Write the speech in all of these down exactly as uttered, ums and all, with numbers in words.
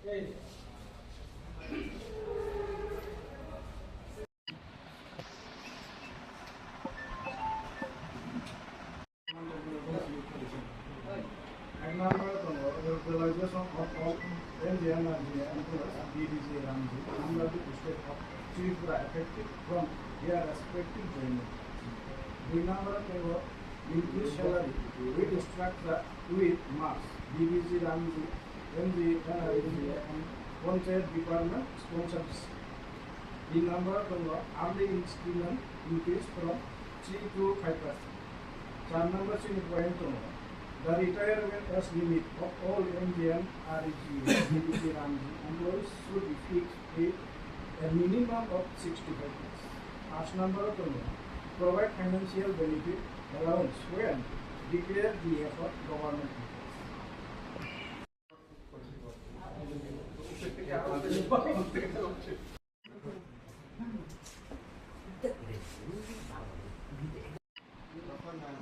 Ek number tongo, Regulation of all Indian Army Employees, B D G Ramji, under the state of Tripura, effective from their respective joining. Dui number tongo, increase salary with structure with marks, B D G Ramji, M G, N R G and Panchayat Department sponsors. Tin number tongo, early increment increase from three to five percent. Char number chini point tongo, the retirement age limit of all M G and R E G, B D G Ramji employees should be fixed with a minimum of sixty-five years. Paanch number tongo, provide financial benefit allowance when declared D A for government employees. Jokhon ang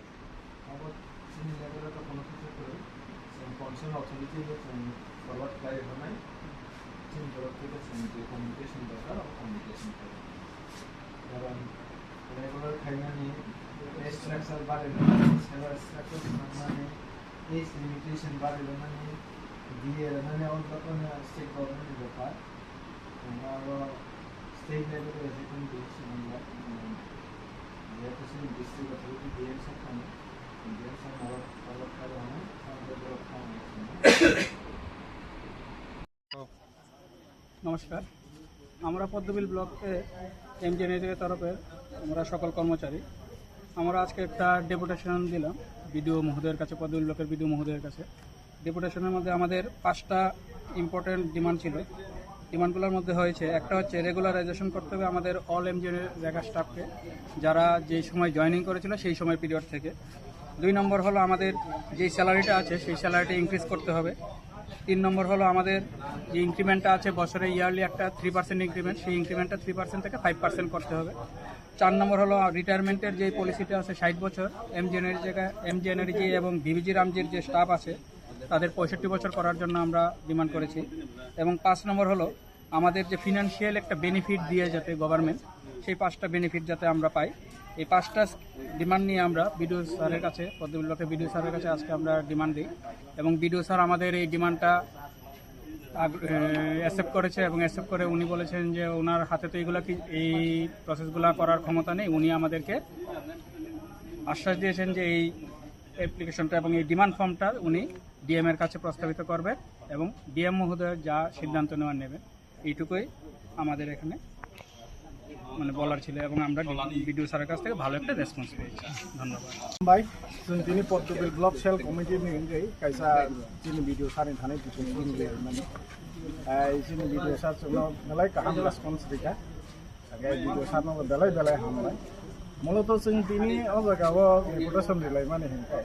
abo chini level o to kono kisa kwrwi, chwng concern authority no chwng forward khlai rwnai, chini borok tei chwng je communication dorkar, abo communication khlai rwnai. Karon regular khaimani pay structure bari rwnai, salary structure sanmani, age limitation bari rwnani, D A rwnani, o jotono state government ni bepar. Tongo abo state level o je kono decision wngjak, um, jehetu chini district authority D M sir tongo, D M sir norok forward khlai rwnai, samsok borok thang nai swngo. নমস্কার, আমরা পদ্মবিল ব্লকে এমজিএনএইচএ তরফের আমরা সকল কর্মচারী, আমরা আজকে একটা ডেপুটেশন দিলাম বিডিও মহোদয়ের কাছে, পদ্মবিল ব্লকের বিডিও মহোদয়ের কাছে। ডেপুটেশনের মধ্যে আমাদের পাঁচটা ইম্পর্টেন্ট ডিমান্ড ছিল। ডিমান্ডগুলোর মধ্যে হয়েছে, একটা হচ্ছে রেগুলারাইজেশন করতে হবে আমাদের অল এমজিএনএর জায়গা স্টাফকে, যারা যেই সময় জয়েনিং করেছিল সেই সময় পিরিয়ড থেকে। দুই নম্বর হলো আমাদের যেই স্যালারিটা আছে সেই স্যালারিটা ইনক্রিজ করতে হবে। তিন নম্বর হলো আমাদের যে ইনক্রিমেন্টটা আছে বছরে ইয়ারলি একটা থ্রি পার্সেন্ট ইনক্রিমেন্ট, সেই ইনক্রিমেন্টটা থ্রি পার্সেন্ট থেকে ফাইভ পার্সেন্ট করতে হবে। চার নম্বর হলো রিটায়ারমেন্টের যে পলিসিটা আছে ষাট বছর, এমজিএনআরজি জায়গায় এমজিএনআরজি এবং বিবিজি রামজির যে স্টাফ আছে তাদের পঁয়ষট্টি বছর করার জন্য আমরা ডিমান্ড করেছি। এবং পাঁচ নম্বর হলো আমাদের যে ফিনান্সিয়াল একটা বেনিফিট দিয়ে যাতে গভর্নমেন্ট, সেই পাঁচটা বেনিফিট যাতে আমরা পাই। এই পাঁচটা ডিমান্ড নিয়ে আমরা বিডিও স্যারের কাছে, পদ্মবিল ব্লকের বিডিও স্যারের কাছে আজকে আমরা ডিমান্ড দিই। এবং বিডিও স্যার আমাদের এই ডিমান্ডটা অ্যাকসেপ্ট করেছে এবং অ্যাকসেপ্ট করে উনি বলেছেন যে ওনার হাতে তো এগুলা কি, এই প্রসেসগুলো করার ক্ষমতা নেই। উনি আমাদেরকে আশ্বাস দিয়েছেন যে এই অ্যাপ্লিকেশনটা এবং এই ডিমান্ড ফর্মটা উনি ডিএম এর কাছে প্রস্তাবিত করবেন এবং ডিএম মহোদয় যা সিদ্ধান্ত নেওয়ার নেবেন। এইটুকুই আমাদের এখানে মানে বলার ছিল এবং আমরা বিডিও স্যারের কাছ থেকে ভালো একটা রেসপন্স পেয়েছি। ধন্যবাদ। Bai, chwng tini Pottobil Block Cell Committee ni wngwi kaisa chini bidio sani thani bidio sini rwmani. Ai, chini bidio sa chwngno belai kaham response rikha. Hingkhe bidio sano belai belai hambai. Muloto chwng tini o jaga o deputation rilaimani hinkhe.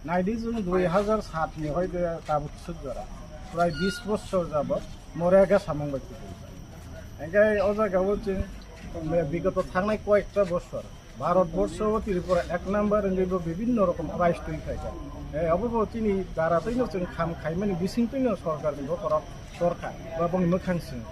Naidi chwng dui hazar sat ni hoite tabuk suk jora. Prai bis bochor jabot mo rega samung bai kutung. Hingkhe o jaga o chwng bigoto thangnai koyekta bochor. Bharat borsho o Tripura ek number wngwi bo bibinno rokom prize twi phaikha. Eh, obo bo chini dara twino chwng kham khaimani bising twino sorkar ni bokhorok sorkar ba bongni mwkhang sing.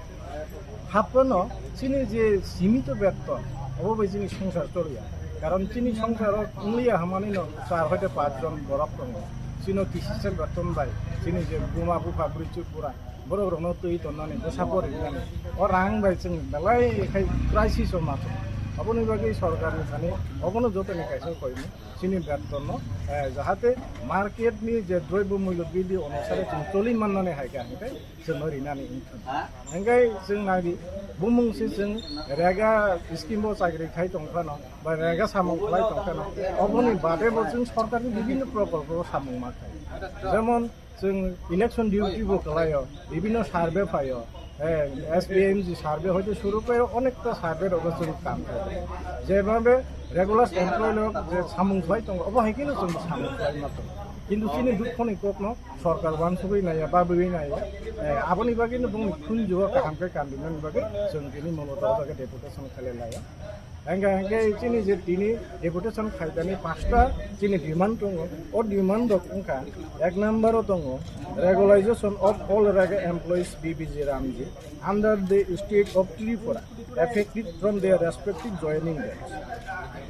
Haphano chini je simito beton, obo bai chini songsar choliya. Karon chini songsaro wngliya hwnmani no char hoite pach jon borok tongo. Chino kisisa beton bai chini je buma bupha bwrwi chuk bura borok rokno twi tonnani, bwsa porinani, o rang bai chwng belai khai crisis o ma tongo. Aboni bagwi sorkar ni thani obono jotoni kaisa koimung chini beton no, eh, jahate market ni je droibyo mullo bidi onusare chwng choli mannani hai kha, hingke chwngno rinani wngkha. Hingke chwng nai di, bumung se chwng rega scheme bo chakri khai tong phano, ba rega samung khlai tong phano, oboni bade bo chwng sorkar ni bibinno prokolpo samung ma khai. Jemon, chwng election duty bo kwlaio, bibinno survey phaio, eh, S P M G survey hoite suru khe onekta survey rogo chwng kam khlaio. Jebhabe regular employee rok je samung khlai tongo, obo hai kheno chwng samung khlai ma tongo. Kintu chini dukhoni kokno sorkar uansugwi naiya, babwi naiya, eh, aboni bagwino bongni khunjugo kaham khe kandinani bagwi chwng tini Mamata o jaga deputation khlai laio. Hingke, hingke chini je tini deputation khaidani pasta chini demand tongo. O demand rok wngkha, ek number o tongo regularization of all rega employees B B G Ramji under the state of Tripura, effective from their respective joining dates.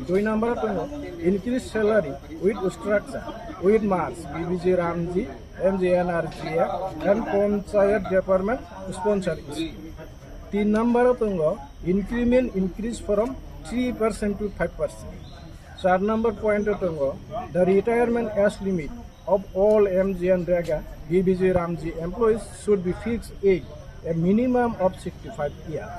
Dui number o tongo increase salary with structure with marks B B G Ramji, M G N R G A and Panchayat Department sponsor scheme. Tin number o tongo increment increase from three percent to five percent. Char number point o tongo the retirement age limit of all M G N Rega B B G Ramji employees should be fixed age a minimum of sixty-five years.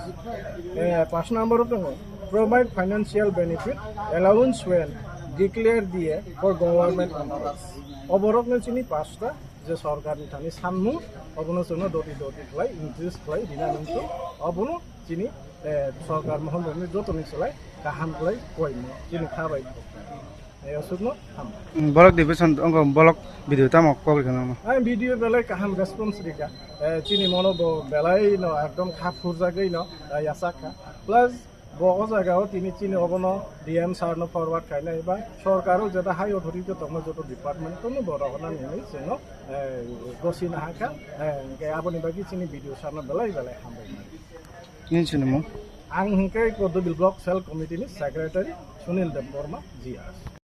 Eh, pash number o tongo provide financial benefit allowance when declare diye for government employees. Oborokno chini pasta je sorkarni thani sanmung, obono chwngno doti doti khlai, increase khlai, rina nungkhe, obono chini, eh, sorkar mohon rokni jotoni slai kaham khlai koimo chini kha bai. Eh, aswkno ham. Block division ongo block video tamo kok rikha nangma. Ang video belai kaham response rikha. Eh, chini mono bo belai no ekdom kha phurjagwi no, eh, yachak kha. Plus bo o jaga o tini chini obono D M sir no forward khainai ba sorkar o jeta high authority tongma joto department tongma borok no nini chwngno, eh, gosi nahakha, eh, hingke aboni bagwi chini video sir no belai belai hambai. Nini chini mung? Ang hingke Kodobil Block Cell Committee ni Secretary Sunil Debbarma G R.